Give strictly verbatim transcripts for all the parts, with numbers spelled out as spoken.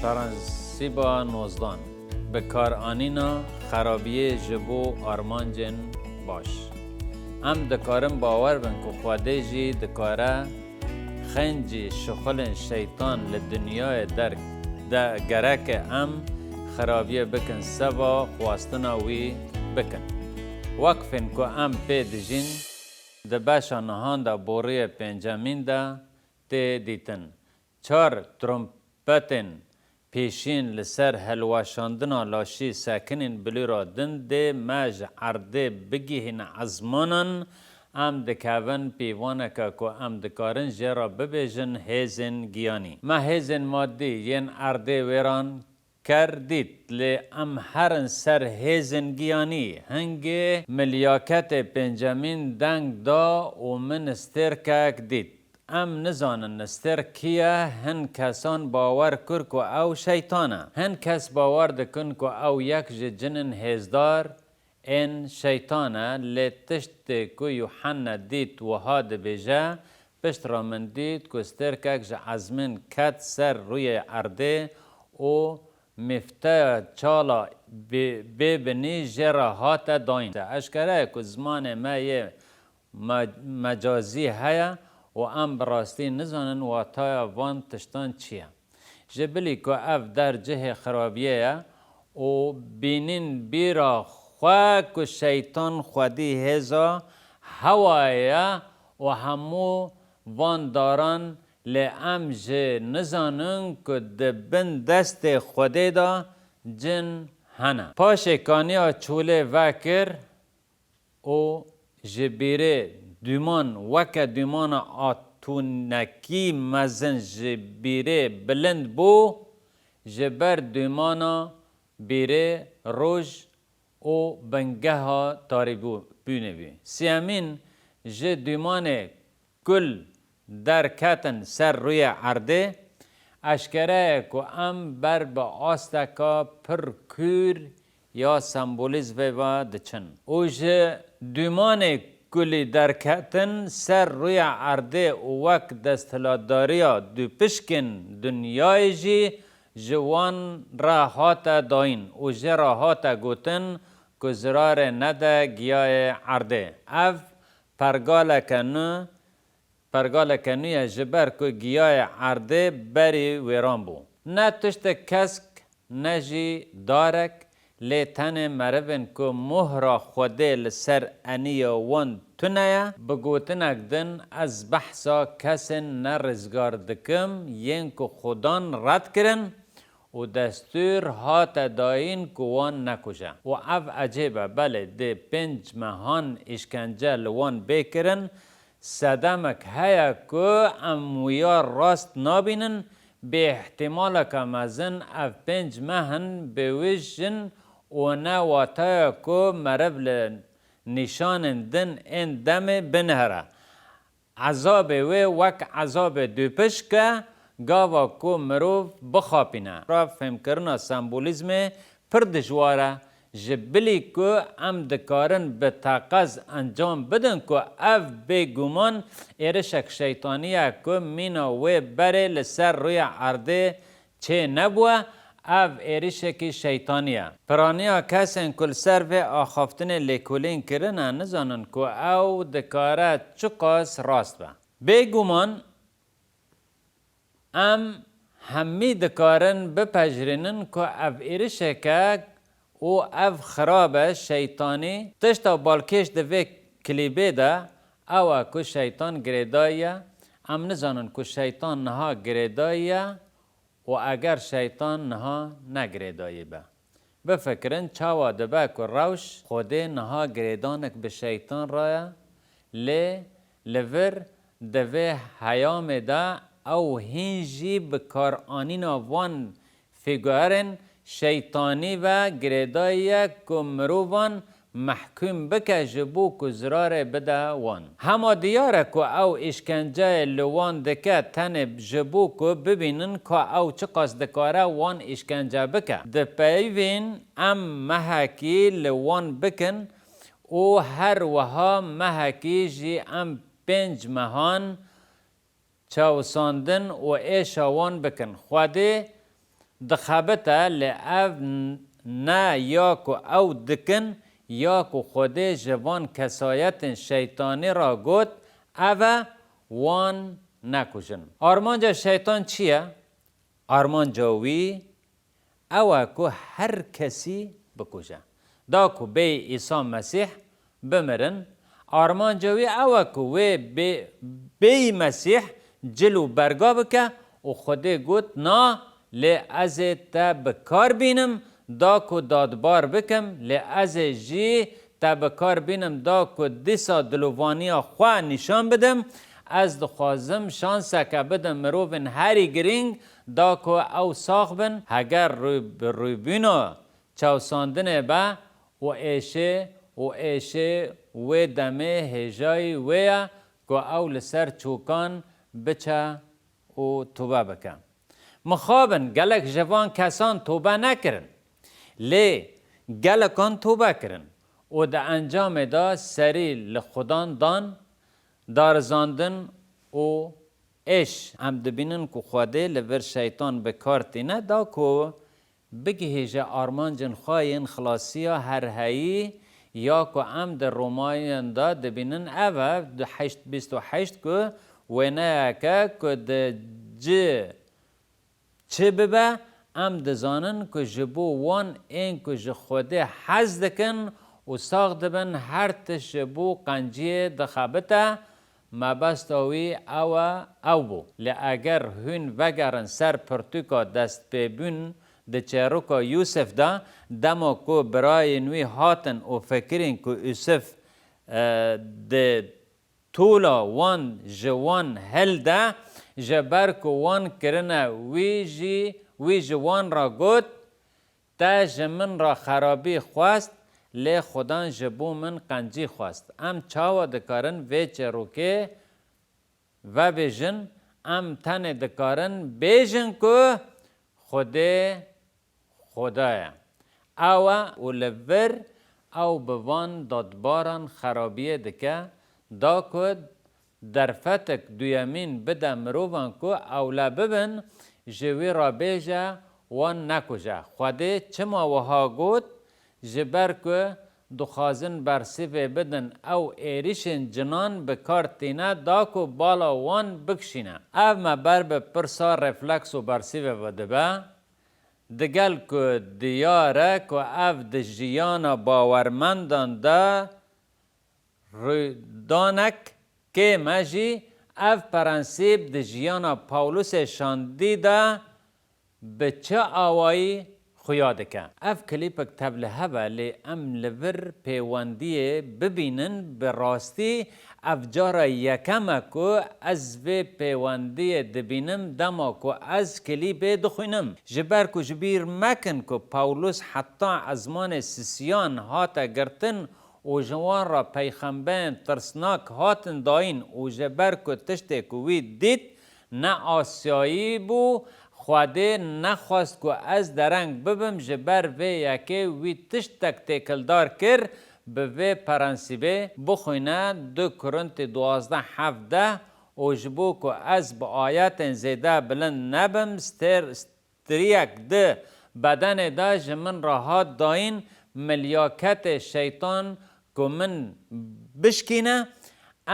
Prensiba nozdan, bikaranîna xerabiyê ji bo armancên baş. Em dikarin bawer bin ku Xwedê jî dikare xencî şixulên şeytan li dinyayê derk de, gereke em xerabiyê bikin, seba xwestina wî bikin. Wekfên ku em pê dijîn di beşa nihan de, boriyê pêncemîn de tê dîtin. Çar trompetên pêşîn li ser hilweşandina laşî sekinên bilûra din dê me ji erdê bigihîne ezmanan, em dikevin pîvaneke ku em dikarin jê re bibêjin hêzên giyanî. Me hêzên madî yên erdê wêran ker dît, lê em herin ser hêzên giyanî. Hingê milyaketê pêncemîn deng da û min stêrkek dît. Em nizanin stêrk kî ye, hin kesan bawer kir ku ew şeytan e. Hin kes bawer dikin ku ew yek ji cinên hêzdar ên şeytan e, lê tiştê ku Yuhanna dît wiha dibêje, pişt re min dît ku stêrkek ji ezmên ket ser rûyê erdê û mîfteya çala bê-, bêbinî jê re hate dayîn. Eşkere ye ku zimanê me yê me-, mecazî heye û em bi rastî nizanin wataya van tiştan çi ye. Ji bilî ku ev der cihê xirabiyê ye û bînîn bîra xwe ku şeytan xwedî hêza hewayê ye û hemû van daran, lê em jî nizanin ku di bin destê Xwedê de cin hene. Paşê kaniya çolê vekir û ji bîrê dûman weke dûmana atûnekî mezin ji bîrê bilind bû, ji ber dûmana bîrê roj û bingeha tarîbû-, bûnê bû. Siyemîn ji dûmanê kul derketin ser rûyê erdê, eşkere ye ku em ber bi asteka pir kûr ya sembolîzmê ve diçin. Û ji dûmanê kulî derketin ser rûyê erdê û wek desthilatdariya dûpişkên dinyayê jî ji wan re hate dayîn û jê re hate gotin ku zirarê nede giyayê erdê. Ev pergaleke nû Pergaleke nû ye, ji ber ku giyayê erdê berî wêran bû. Ne tiştek kesk, ne jî darek, lê tenê merivên ku mohra Xwedê li ser eniya wan tune ye. Bi gotinek din, ez behsa kesên ne rizgar dikim, yên ku Xudan red kirin, û destûr hate dayîn ku wan nekuje. Û ev ecêb e, belê, dê pênc mehan îşkence li wan bê kirin, sedemek heye ku em wiya rast nabînin, bi îhtîmaleke mezin ev pênc meh in bêwij in û ne wataya ku meriv li nîşanên din ên demê binihire. Ezabê wê wek ezabê dûpişk e, gava ku mirov bixapîne. Ra fêmkirina sembolîzmê pir dijwar e, ji bilî ku em dikarin bi teqez encam bidin ku ev bêguman êrişek şeytanî ye ku mîna wê berê li ser rûyê erdê çê nebûye, ev êrişekî şeytanî ye. Piraniya kesên ku li ser vê axaftinê lêkolîn kirine, nizanin ku ew dikare çiqas rast be. Bêguman em hemî dikarin bipejirînin ku ev êrişek e û ev xirab e, şeytanî. Tişta balkêş di vê klîbê de ew e ku şeytan girêdayî ye. Em nizanin ku şeytan niha girêdayî ye û eger şeytan niha ne girêdayî be. Bifikirin, çawa dibe ku rewş Xwedê niha girêdanek bi şeytan re ye, lê li vir di vê heyamê de ew hîn jî bikaranîna van fîgurên şeytanî ve girêdayî ye ku mirovan mehkûm bike ji bo ku zirarê bide wan. Hema diyar e ku ew îşkenceyê li wan dike tenê ji bo ku bibînin ka ew çiqas dikare wan îşkence bike. Di peyvên em mehekî li wan bikin û her wiha mehekî jî em pênc mehan çawisandin û êşa wan bikin. Xwedê dixebite, lê ev n-, ne ya ku ew dikin, ya ku Xwedê ji van kesayetên şeytanî re got, ev e, wan nekujin. Armanca şeytan çi ye? Armanca wî ew e ku her kesî bikuje. Da ku bêyî Îsa Mesîh bimirin, armanca wî ew e ku wê bê-, bêyî Mesîh cil û berga bike û Xwedê got, na, lê ez ê te bi kar bînim, da ku dadbar bikim, lê ez ê jî te bi kar bînim, da ku dîsa dilovaniya xwe nîşan bidim. Ez dixwazim şanseke bidim mirovên herî girîng, da ku ew sax bin. Heger rû-, bi rûbîna çewsandinê be û êşê û êşê wê demê hêjayî wê ye ku ew li ser çokan biçe û tobe bike. Mixabin gelek ji van kesan tobe nekirin. Lê gelekan tobe kirin û di encamê de serî li Xudan dan, darizandin û êş. Em dibînin ku Xwedê li vir şeytan bi kar tîne da ku bigihîje armancên xwe yên xilasiya herheyî ya ku em di Romayan de dibînin, ev e, heşt, bîst û heşt, ku wêneyeke ku di ci çi bibe, em dizanin ku ji bo wan ên ku ji Xwedê hez dikin û sax dibin, her tişt ji bo qenciyê dixebite. Mebesta wî ew e, ew bû. Lê eger hûn vegerin ser pirtûka destpêbûn di çêroka Yûsif de, dema ku birayên wî hatin û fikirîn ku Yûsif, e, di tola wan ji wan hilde, ji ber ku wan kirine wî jî, wî ji wan re got, te ji min re xerabî xwest, lê Xudan ji bo min qencî xwest. Em çawa dikarin vê çêrokê vebêjin? Em tenê dikarin bêjin ku Xwedê Xweda ye. Ew e û li vir ew bi van dadbaran xerabiyê dike, da ku derfetek duyemîn bide mirovan ku ewle bibin, ji wî re bêje, wan nekuje. Xwedê çima wiha got? Ji ber ku dixwazin bersîvê bidin, ew êrîşên cinan bi kar tîne da ku bala wan bikişîne. Ev me ber bi pirsa refleks û bersîvê ve dibe. Digel ku diyar e ku ev di jiyana bawermendan de rûdanek kêm e jî, ev prensîp di jiyana Pawlusê şandî de bi çi awayî xuya dike? Ev klîpek tevlihev e, lê em li vir pêwendiyê bibînin, bi rastî ev cara yekem e ku ez vê pêwendiyê dibînim dema ku ez klîpê dixwînim. Ji ber ku ji bîr mekin ku Pawlus heta ezmanê sisiyan hate girtin û ji wan re peyxemberên tirsnak hatin dayîn û ji ber ku tiştê ku wî dît ne asayî bû, Xwedê nexwest ku ez dereng bibim, ji ber vê yekê wî tiştek têkildar kir, bi vê prensîbê bixwîne du Korintî duwazdeh hevdeh, û ji bo ku ez bi ayetên zêde bilind nebim, stêr, striyek di bedenê de ji min re hat dayîn, milyaketê şeytan ku min bişkîne.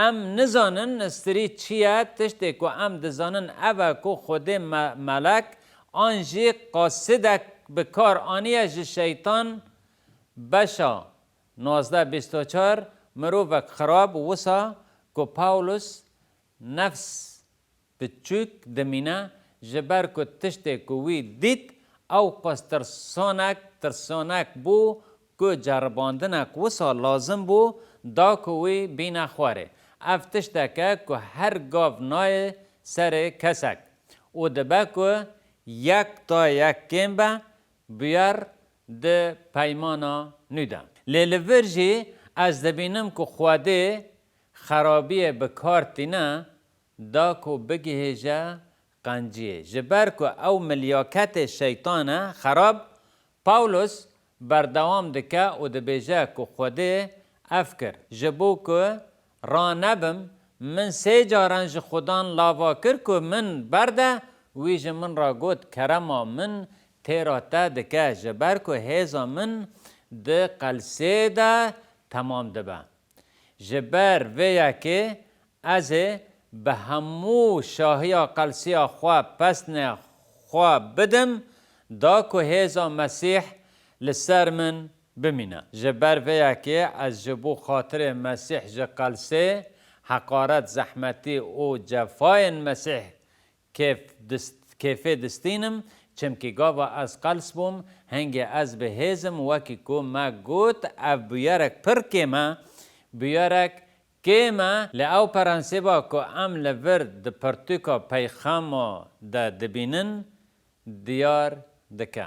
Em nizanin strî çi ye, tiştê ku em dizanin ev e ku Xwedê me-, melek an jî qasidek bi kar aniye ji şeytan. Beşa nozdeh bîst û çar, mirovek xirab wisa ku Pawlus nefs biçûk dimîne, ji ber ku tiştê ku wî dît, ew qas tirsonek, tirsonek bû ku ceribandinek wisa lazim bû, da ku wî bîne xwarê. Ev tiştek e ku her gav nayê serê kesek û dibe ku yek ta yek kêm be, bûyer di Peymana Nû de. Lê li vir jî ez dibînim ku Xwedê xerabiyê bi kar tîne, da ku bigihêje qenciyê. Ji ber ku ew milyaketê şeytan e xerab, Pawlos berdewam dike û dibêje ku Xwedê ev kir. Ji bo ku ranebim, min sê caran ji Xudan lava kir ku min berde, wî ji min re got, kerema min têra te dike, ji ber ku hêza min di Qelsê de temam dibe. Ji ber vê yekê ez ê bi hemû şahiya Qelsiya xwe pesnê xwe bidim, da ku hêza Mesîh li ser min bimîne. Ji ber vê yekê ez ji bo xatirê Mesîh ji Qelsê, heqaret, zehmetî û cefayên Mesîh kêf dist-, kêfê distînim, çimkî gava ez Qels bûm, hingê ez bi hêz im, wekî ku me got, ev bûyerek pir kêm e, bûyerek kêm e, li ew prensîba ku em li vir di pirtûka peyxama de dibînin, diyar dike.